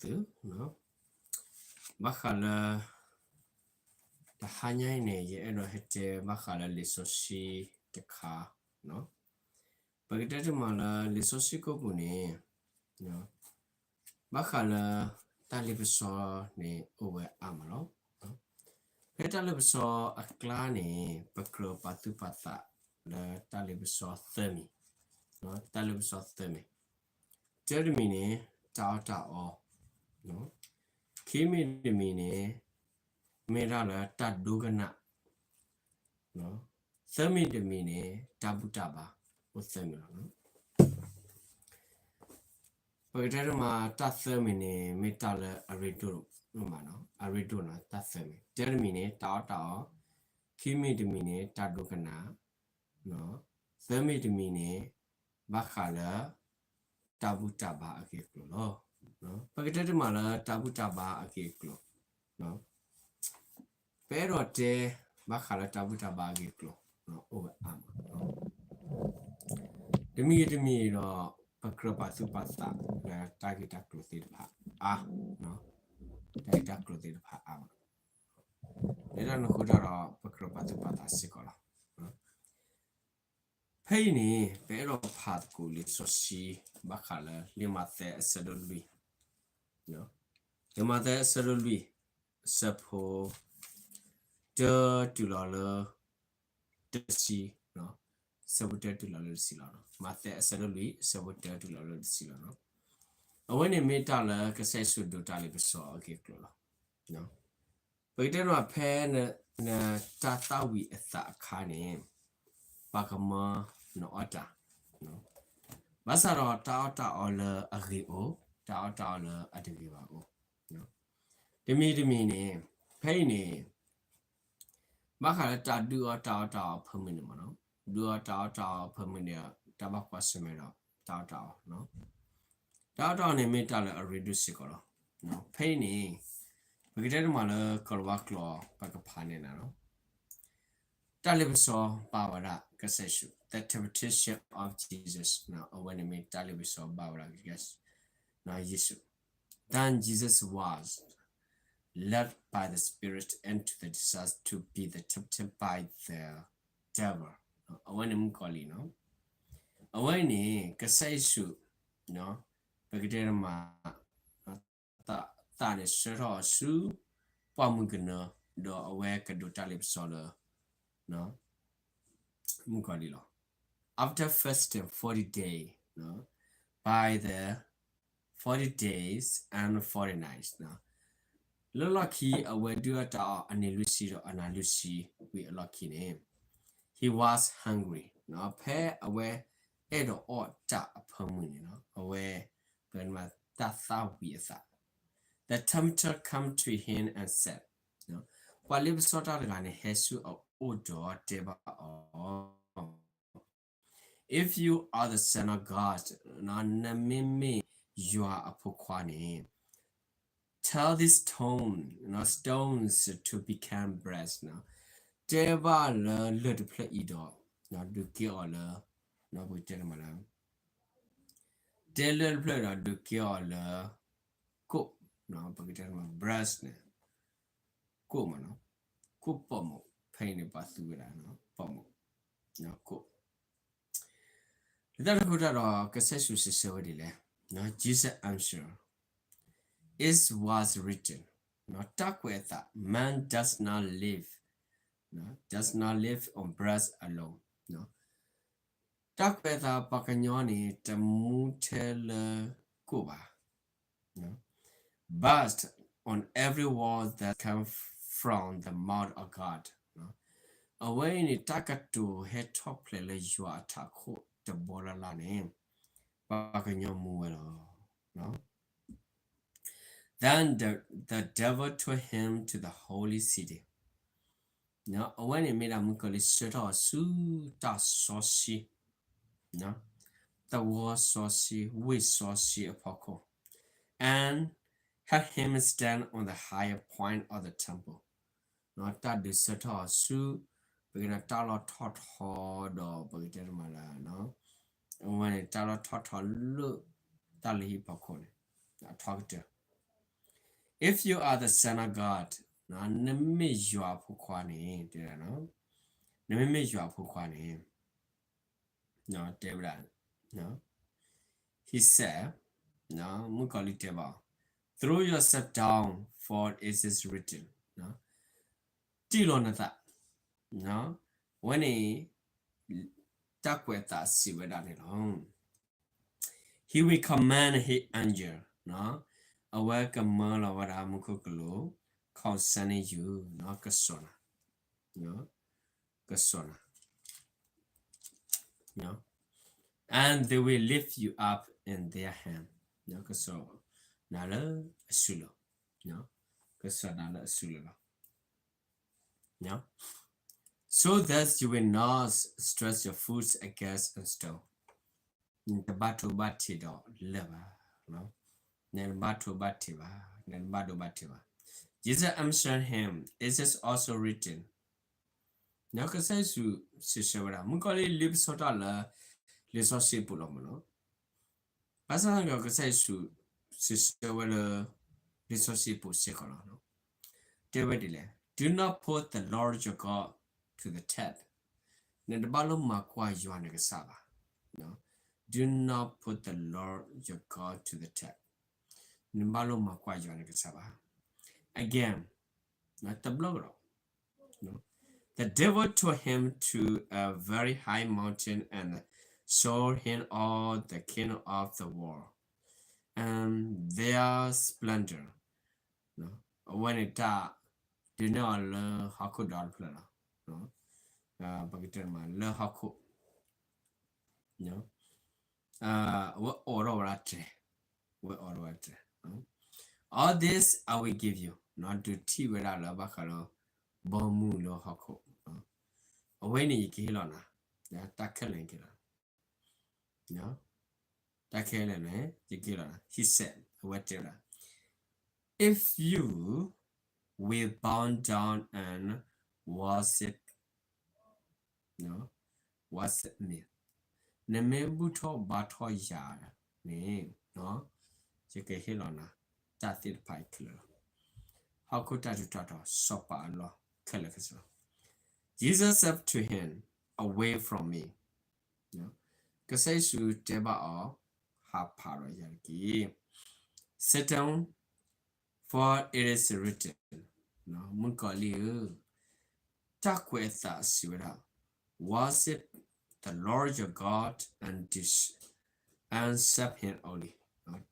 ယကတဲဘၣ်ဃးလၢတၢ်ဂ့ၢ်တၢ်ကျိၤသ့ၣ်တဖၣ်အါအါဂီၢ်ဂီၢ်သု, ဘၣ်ဃးလၢ တဟါညါအံၤန့ၣ် ယအဲၣ်ဒိးဟဲတဲဘၣ်ဃးလၢလံာ်စီဆှံတခါ, ပကတဲတမးလၢလံာ်စီဆှံကိးပူၤန့ၣ် ဘၣ်ဃးလၢတၢ်လ့ပစီန့ၣ်အိၣ်ဝဲအါမးလီၤ. ဖဲတၢ်လ့ပစီအကျါန့ၣ် ပကြၢးပာ်သူၣ်ပာ်သးလၢတၢ်လ့ပစီသၢမံၤ, တၢ်လ့ပစီသၢမံၤ, တၢတမံၤန့ၣ် တၢ်အီၣ်တၢ်အီ, ခံမံၤတမံၤန့ၣ် မ့ၢ်ဒၣ်လၢတၢ်ဒိကနၣ်, သၢမံၤတမံၤန့ၣ် တၢ်ဘူၣ်တၢ်ဘါ, အိၣ်သၢမံၤလီၤ. ပကတဲတမး တၢ်သၢမံၤန့ၣ် မ့ၢ်တၢ်လၢအရ့ဒိၣ်မး, အရ့ဒိၣ်နီၤ တၢ်သၢမံၤ, တၢတမံၤန့ၣ် တၢ်အီၣ်တၢ်အီ, ခံမံၤတမံၤန့ၣ် တၢ်ဒိကနၣ်, သၢမံၤတမံၤန့ၣ် ဘၣ်ဃးလၢ တၢ်ဘူၣ်တၢ်ဘါအဂ့ၢ်အကျိၤလီၤ. ပကတဲတမးလၢတၢ်ဘူၣ်တၢ်ဘါအဂ့ၢ်အကျိၤ, ပအဲၣ်ဒိးတဲ ဘၣ်ဃးလၢတၢ်ဘူၣ်တၢ်ဘါအဂ့ၢ်အကျိၤ အိၣ်ဝဲအါမး, တမံၤတမံၤဒီး ပကြၢးပာ်သူၣ်ပာ်သးလၢတၢ်ဂ့ၢ်တၢ်ကျိၤသ့ၣ်တဖၣ်အါ, တၢ်ဂ့ၢ်တၢ်ကျိၤသ့ၣ်တဖၣ်အါမး, လၢတၢ်န့ၣ်အဃိတၢ်ဒီး ပကြၢးပာ်သူၣ်ပာ်သးစ့ၢ်ကီးလီၤ. ဖဲအံၤန့ၣ် ပအဲၣ်ဒိးဖးသကိးလံာ်စီဆှံ ဘၣ်ဃးလၢလံာ်မးသဲအဆၢဒိၣ်လွံၢ်, လံာ်မးသဲအဆၢဒိၣ်လွံၢ် အဆၢဖိ တၢတုၤလီၤလၢ တဆံ, အဆၢဖိတၢတုၤလီၤလၢတဆံလီၤ. မးသဲအဆၢဒိၣ်လွံၢ် အဆၢဖိတၢတုၤလီၤလၢတဆံလီၤ. အဝဲန့ၣ်မ့ၢ်တၢ်လၢကစၢ်ယ့ၣ်ၡူးဒိးတၢ်လ့ပစီအဂ့ၢ်အကျိၤလီၤ. ပကတဲဒၣ်ဖဲ နတၢ်သၣ်ဝံၤအသးအခါန့ၣ် ပှၤကမၢနအီၣ်တၢ်, ဘၣ်ဆၣ်ဒီးတၢ်အီၣ်တၢ်အီလၢအဂ့ၤအိၣ်, တၢ်အီၣ်တၢ်အီလၢအတဂ့ၤဘၣ်အိၣ်, တမံၤတမံၤန့ၣ် ဖဲအံၤန့ၣ် ဘၣ်ဃးလၢတၢ်ဒုးအီၣ်တၢ်အီၣ်တၢ်အီအဖၢမုၢ်န့ၣ်မးနီၤ, ဒုးအီၣ်တၢ်အီၣ်တၢ်အီအဖၢမုၢ်န့ၣ် တၢ်ဘၣ်ကွၢ်ဆၢၣ်မဲာ်ဒီးတၢ်အီၣ်တၢ်အီ, တၢ်အီၣ်တၢ်အီန့ၣ်မ့ၢ်တၢ်လၢအရ့ဒိၣ်စ့ၢ်ကီးလီၤ. ဖဲအံၤန့ၣ် ပကတဲတမးလၢကီၤလၤဝါကျိာ် ပကဖးန့ၣ်နၤနီၤ, တၢ်လ့ပစီဘၣ်ဝဲဒၣ်ကစၢ်ယ့ၣ်ၡူး, the temptation of Jesus, အဝဲန့ၣ်မ့ၢ်တၢ်လ့ပစီဘၣ်ဝဲဒၣ်ကစၢ်ယ့ၣ်ၡူး. Then Jesus was led by the Spirit into the desert to be the tempted by the devil. အဝဲန့ၣ်မုၣ်ကီၤလံၢ်နီၤ. အဝဲန့ၣ် ကစၢ်ယ့ၣ်ၡူး ပကတဲတမး သးန့ၣ်ဆှၢထီၣ်အီၤဆူ ပှၢ်မုၢ်ကနၢ ဒီးအဝဲကဒိးတၢ်လ့ပစီလၢ မုၣ်ကီၤလံၢ်လီၤ. After fasting forty day, by the forty days and forty nights, လၢလီၢ်ခံအဝဲဒုးအီၣ်တၢ်အီၣ်အနံၤလွံၢ်ဆံဒီးအနၤလွံၢ်ဆံဝံၤအလီၢ်ခံန့ၣ် he was hungry, ဖဲအဝဲအဲၣ်ဒိးအီၣ်တၢ်အဖၢမုၢ်န့ၣ် အဝဲ ပကတဲတၢ်သၣ်ဝံၤအသး The tempter come to him and said, ပှၤလ့ပစီတၢ်တဂၤန့ၣ် ဟဲဆူအအိၣ်ဒီးတဲဘၣ်အီၤ If you are the Son of God, နမ့မ့ၢ်ယွၤအဖိခွါန့ၣ် tell this stone, stones to become bread, တဲဘၣ်လၢလၢၢ်တဖျၢၣ်အံၤဒီး ဒုးကဲအီၤလၢ ပကတဲတမးလၢ တဲလၢၢ်တဖျၢၣ်ဒီးဒုးကဲအီၤလၢ ကိၣ်, ပကတဲတမး bread န့ၣ် ကိၣ်မးနီၤ, ကိၣ်ပိာ်မုၣ်, ဖဲအံၤန့ၣ်ပှၤသူဝဲဒၣ် ပိာ်မုၣ်, ကိၣ်. လၢတၢ်န့ၣ်အဃိတၢ်ဒီး ကစၢ်ယ့ၣ်ၡူးစံးဆၢဝဲဒ်လဲၣ်, Jesus answered, It was written, တၢ်ကွဲးအသး man does not live, does not live on bread alone, တၢ်ကွဲးအသး ပှၤကညီန့ၣ် တမူထဲလၢကိၣ်ဘၣ် but on every word that come from the mouth of God, အဝဲအံၤန့ၣ် တၢ်ကတိၤဟဲထီၣ်ဖျဲးလၢယွၤအထးခိၣ်တဘီလၢ်လၢ်န့ၣ် ပှၤကညီမူဝဲလီၤ. Then the, the devil took him to the holy city, အဝဲန့ၣ်မ့ၢ်ဒၣ်မုၣ်ကီၤလံၢ်ဆှၢထီၣ်အီၤဆူတၢ်စီဆှံ သဝီစီဆှံ ဝ့ၢ်စီဆှံအဖီခိၣ် and had him stand on the higher point of the temple, တၢ်ဒုးဆၢထီၣ်အီၤဆူ ပကတဲတၢ်လီၢ်ထီၣ်ထီဒီး ပကတဲတမးလၢ အဝဲန့ၣ် တၢ်လီၢ်ထီၣ်ထီလၢ တၢ်လုၢ်ဟံၣ်ဖီခိၣ်န့ၣ် အထီကတၢၢ် If you are the Son of God, နမ့မ့ၢ်ယွၤအဖိခွါန့ၣ်, တဲဒၣ်, နမ့မ့ၢ်ယွၤအဖိခွါန့ၣ်, တဲဝဲဒၣ်, he said, မုၣ်ကီၤလံၢ်တဲဘၣ်အီၤ, throw yourself down, for it is written, တ့ၢ်လီၤနသး, အဝဲန့ၣ် တၢ်ကွဲးအသးစံးဝဲဒၣ်န့ၣ်လီၤ. He will command his angel, အဝဲကမၢလီၤဝဲဒၣ်မူခိၣ်ကလူး concerning you, ကစီၣ်နၤ, ကစီၣ်နၤ, and they will lift you up in their hand, ကစီၣ်နၤလၢအစုလီၤ, ကစီၣ်နၤလၢအစုလီၤလီၤ. So that you will not strike your foot against a stone. နတဘၣ်ထိဘၣ်ထံးဒီးလၢၢ်ဘၣ်, နတဘၣ်ထိဘၣ်ထံးဘၣ်, နတဘၣ်ဒိဘၣ်ထံးဘၣ်. Jesus answered him, it is also written, ကစၢ်ယ့ၣ်ၡူးစံးဆၢဝဲဒၣ်, မုၣ်ကီၤလံၢ် လံာ်ပစီဆှံပူၤလီၤမ့ၢ်နီၤ, ဘၣ်ဆၣ်သနာ်က့ ကစၢ်ယ့ၣ်ၡူးစံးဆၢဝဲလၢ လံာ်စီဆှံပူၤစ့ၢ်ကီးလီၤ. တဲဝဲဒ်လဲၣ်, do not put the Lord your God to the test. နတဘၣ်လိၣ်မၤကွၢ်ယွၤနကစၢ်ဘၣ်. Do not put the Lord your God to the test. နဘၣ်လိၣ်မၤကွၢ်ယွၤနကစၢ်ဘၣ်. Again, တဘျီကဒီး The devil took him to a very high mountain and showed him all the kingdom of the world and their splendor. အဝဲန့ၣ်တၢ်ဒုးနဲၣ်အီၤလၢဟီၣ်ခိၣ်ဒီတဖျၢၣ်လီၤ. ပကတဲမးလၢဟီၣ်ခိၣ် အဝဲအိးထီၣ်ဝဲဒၣ်တြဲၤ, အဝဲအိးထီၣ်ဝဲဒၣ်တြဲၤ. All this I will give you, ဒုးထံၣ်ဝဲဒၣ်လၢဘၣ်ဃးလၢ ဘီမုၢ်လၢဟီၣ်ခိၣ်, အဝဲန့ၣ်ယကဟ့ၣ်လီၤနၤ, တၢ်ခဲလၢာ်ယကဟ့ၣ်လီၤ, တၢ်ခဲလၢာ်န့ၣ် ယကဟ့ၣ်လီၤနၤ. He said, အဝဲတဲဝဲဒၣ်, if you will bow down and worship, worship me, နမ့ၢ်ဘူၣ်ထီၣ်ဘါထီၣ်ယၤန့ၣ်, ယကဟ့ၣ်လီၤနၤ တၢ်သ့ၣ်တဖၣ်အံၤခဲလၢာ်လီၤ. ဟီၣ်ခိၣ်တၢ်ထူးတၢ်တီၤ စီၤပၤအလီၢ်ခဲလၢာ်ခဲဆ့လီၤ. Jesus said to him, away from me, ကစၢ်ယ့ၣ်ၡူးတဲဘၣ်အီၤ, ဟးဖးဒီးယၤတက့ၢ်. Satan, for it is written, မုၣ်ကီၤလံၢ်ဧၢ, တၢ်ကွဲးအသးစံးဝဲဒၣ်, worship the Lord your God and serve him only,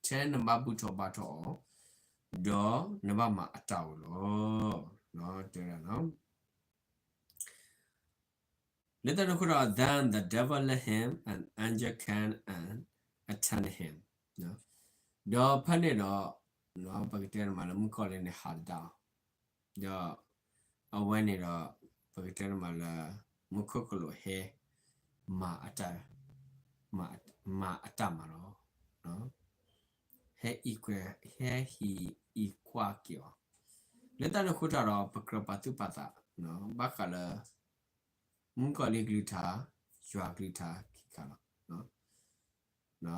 ထဲနဘၣ်ဘူၣ်ထီၣ်ဘါထီၣ်အီၤ, ဒီးနဘၣ်မၤအတၢ်အိၣ်လီၤ. တဲဝဲဒၣ် လၢတၢ်န့ၣ်အဃိဒီး then the devil left him, and angel came and attended him, ဒီးဖဲန့ၣ်ဒီး ပကတဲန့ၣ်မးလၢမုၣ်ကီၤလံၢ်န့ၣ်ဟးတဒါအီၤ, ဒီးအဝဲန့ၣ်ဒီး ပကတဲန့ၣ်မးလၢ မူခိၣ်ကလူးဟဲ မၤအတၢ်, မၤအတၢ်မၤလီၤ. ဟဲအံးကွဲ, ဟဲဟံးအံးကွၢ်က့ၤအီၤ. လၢတၢ်န့ၣ်အဃိတၢ်ဒီး ပကြၢးပာ်သူၣ်ပာ်သး ဘၣ်ဃးလၢ မုၣ်ကီၤလံၢ်ကလုၢ်ကထါ, ယွၤကလုၢ်ကထါခံခါလီၤ.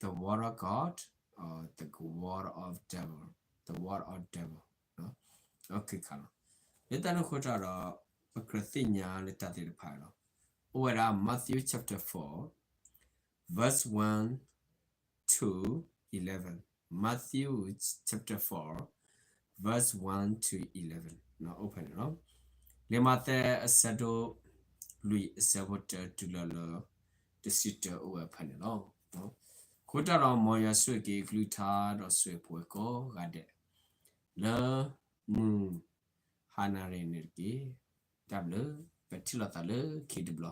The word of God, or the word of devil, the word of devil, ခံခါလီၤ. လၢတၢ်န့ၣ်အဃိတၢ်ဒီး ပကြၢးသ့ၣ်ညါလၢတၢ်သ့ၣ်တဖၣ်လီၤ. အိၣ်ဝဲဒၣ် Matthew chapter four, verse one to eleven, Matthew chapter four, verse one to eleven, အိၣ်ဖဲန့ၣ်လီၤ. လံာ်မးသဲအဆၢဒိၣ်လွံၢ်အဆၢဖိတၢတုၤလီၤလၢ တဆံတၢအိၣ်ဝဲဖဲန့ၣ်လီၤ. အဃိတၢ်ဒီး မ်ယွၤဆိၣ်ဂ့ၤက့ၤအကလုၢ်ကထါဒီးဆိၣ်ဂ့ၤပဝဲကိးဂၤဒဲး လၢမုၢ်ဟါနၤရံၣ်န့ၣ်တက့ၢ်. တၢ်ဘျုး, ပထံၣ်လိာ်သးလၢခံတဘျီလီၤ.